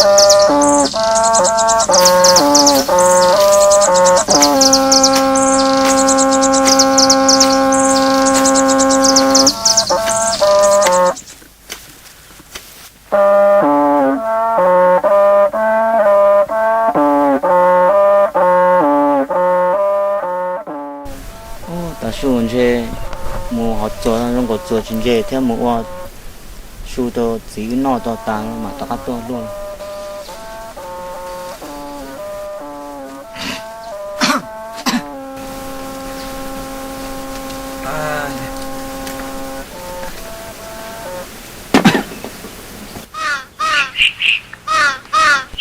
Ub, tav su ntshe mus hov txuas zoo nkaus txuas tsis ntse thiab, mus ua su rau txiv wb noj tau tas mam rov qab tuaj luaj.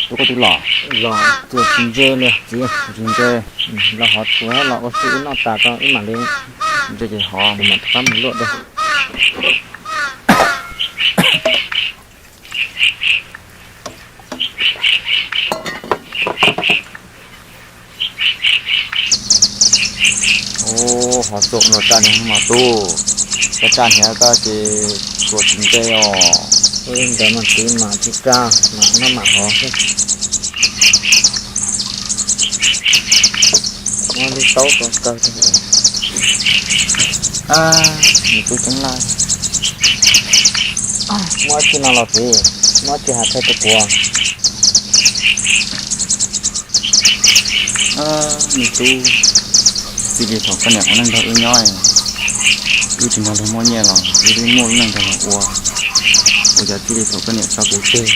Tus koj tus los, los txuas tsis ntse li txiv, tsis ntse, los hov txuas los ua su wb noj tas tso wb mam li ntse ces hov mus mam rov qab mus luaj dua. Ub, hov txuas ua raj niag mas tub, koj raj niag koj ces txuas tsis ntse os. Ntawd mas txiv mam tsis raj, mam noj mam hov xwb. Muab lub taub rau kawg. Nws tub ceeb laj. Muab tsi no los txiv, muab tsi hais qhia rau kuv. Nws tub, txij li thaum koj niam ua neej nrog wb nyob, wb tsis nrog luag muaj nyiaj los wb twb muaj lub neej nrog luag ua. Ua cas txij li thaum koj niam tso kuv tseg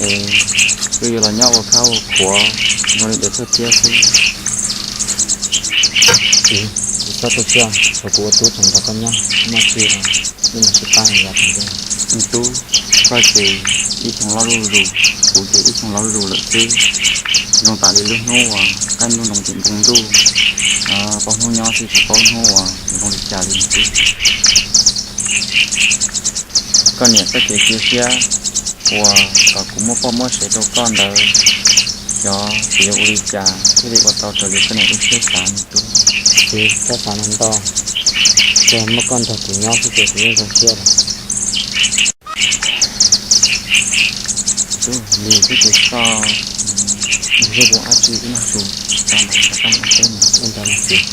es wb yuav los nyob ua khab ua khuav zoo li dev thawj thiab xwb. Txiv, tsis txhob tu siab, thaum kuv ua tub tseem nrog koj nyob, muaj tsi los wb mam sib pab yav tom ntej. Tub, koj ces ib thooj loj zuj zus, kuv ces ib thooj loj zuj zus lawm xwb. Zoo tam li lub hnub uas qaij ntuj nroo tim npoo ntuj, paub hnub nyob xwb tsis paub hnub uas zoo li cas li tub. Koj niam koj txiv cia siab uas kom kuv muab poj muab sev rau koj ntawd, xyov kuv yuav ua li cas thiaj li ua tau raws li koj niam lub siab xav ne tub. Txiv, txhob xav ntau, tsuas muaj koj nrog kuv nyob xwb ces kuv yeej zoo siab lawm. Tub, lig xwb ces koj nrog kuv ua dab tsi wb noj su, tso ntawd rov qab mus ua teb mus ua ntawd mas txiv.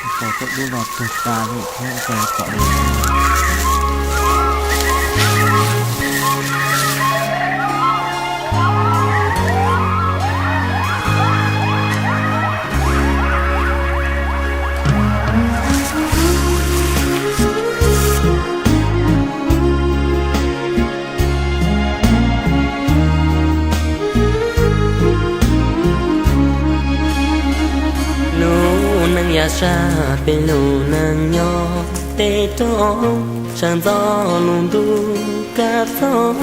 Ua cas koj dub los tuag tas li thiab ua cas pom li. Lub neej yav sab peb lub neej nyob tej roob, sawv ntxov lub ntuj kaj txhob,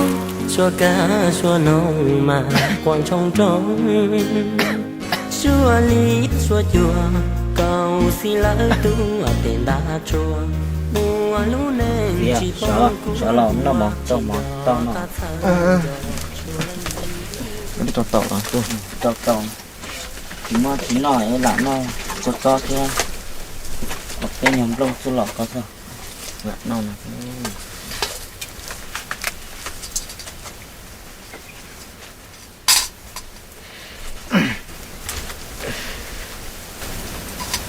suab kaj suab noog mas quaj ntshoo nroo, suab li suab cua kaus xib lawv tuaj tes ntav tshuaj, ua lub neej tsis paub kuv los noj mov tau mov tau no. Rau tau, rau tau. Tsis muaj tsis noj es lam noj kua txob thiab, kom peb nyuag nplooj txuj lom ko xwb. Lam noj no.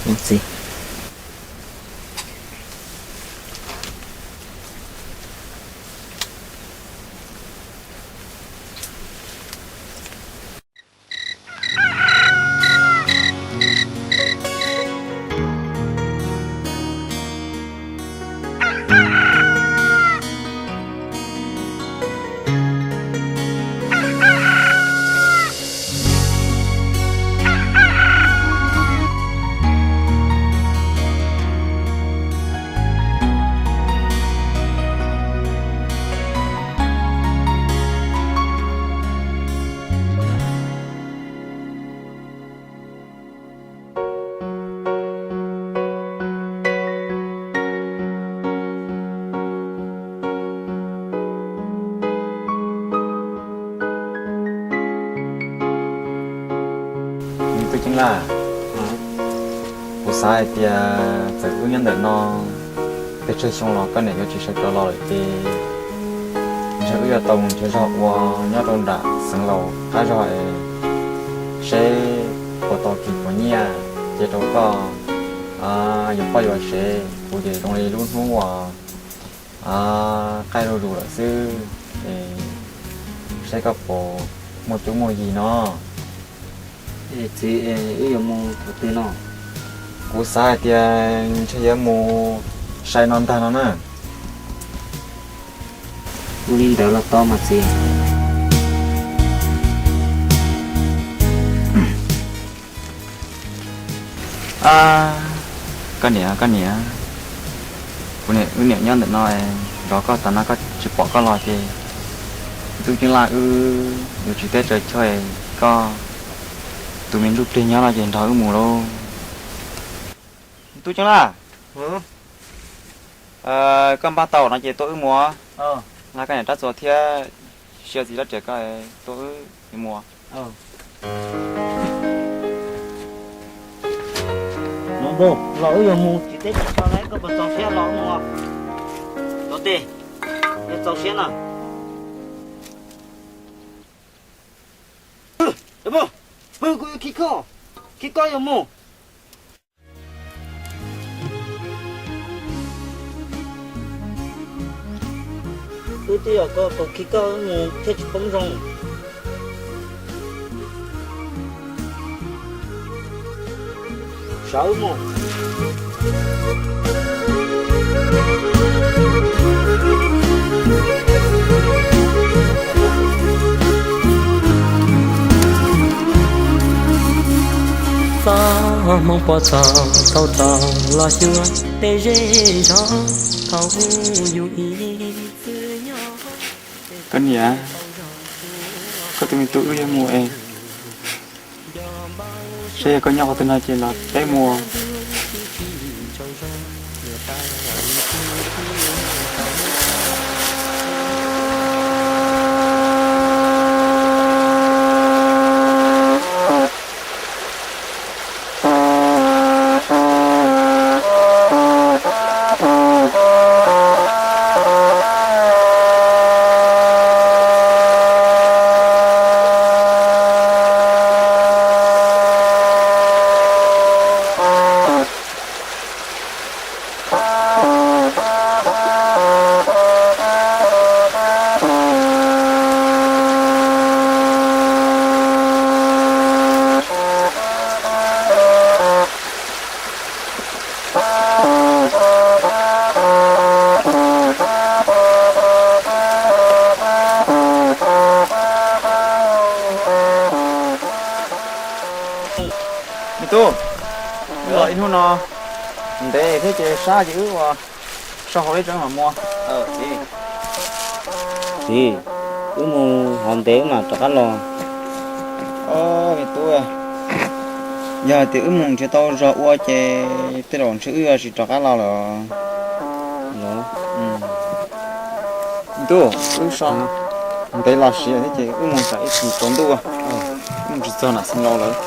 Ub txiv. Kuv xav hais tias txawm wb nyob ntawm no pes tsawg xyoo los koj niam yuav tsis sawv rov los lawm ces ntshe wb yuav tau mus nrhiav zog ua nyob rau nram xeev laus qab zog es seb puas tau kis puas nyiaj cia rau koj yuav poj yuav sev. Kuv ces zoo li lub hnub uas qaij zuj zus lawm xwb es seb koj puas muaj cuab muaj yig no. Txiv, wb yuav mus qhov twg no? Kuv xav hais tias ntshe yuav mus sai no ntag no na. Ua li ntawd los tau mas txiv. Koj niam, koj niam, kuv niam, wb niam nyob ntawm no, nrog koj tas no koj tsis pom koj los ces tub ceeb laj wb yuav tsis teb tsaws choj koj tus me ntsuj plig nyob no ces nrog wb mus lauj. Tub ceeb laj, koj npaj tau no ces tuaj wb mus. Hla koj niam rab txuas thiab sia txiv rab riam koj tuaj wb mus. Los wb yuav mus tsis teb tsis tso la koj puas txaus siab los mus. Los tes, yog txaus siab na. Pw, kuv yuav khi koj, khi koj yuav mus. Wb twb yog koj tus khi koj mus thiaj tsis poob zoo. Sawv mus. Txoj hmoov puas txog tau rov los xyuas peb zej zog thaum yus ib txwm nyob. Koj niam, koj tus me tub wb yuav mus es, saib yog koj nyob qhov twg no ces los peb mus. Me tub, los ib hnub no ntev thiab ces sab ces wb ua so hauv leb tsev mam mus. Txiv, wb mus hov ntev wb mam rov qab los. Me tub, yog hais tias wb mus nrhiav tau zog ua ces tej zaum ntshe wb yuav tsis rov qab los lawm. Me tub, wb so ntev los siav thiab ces wb mus tsam ib chim tsaus ntuj, wb mus tsis txog nram xeev laus lawm.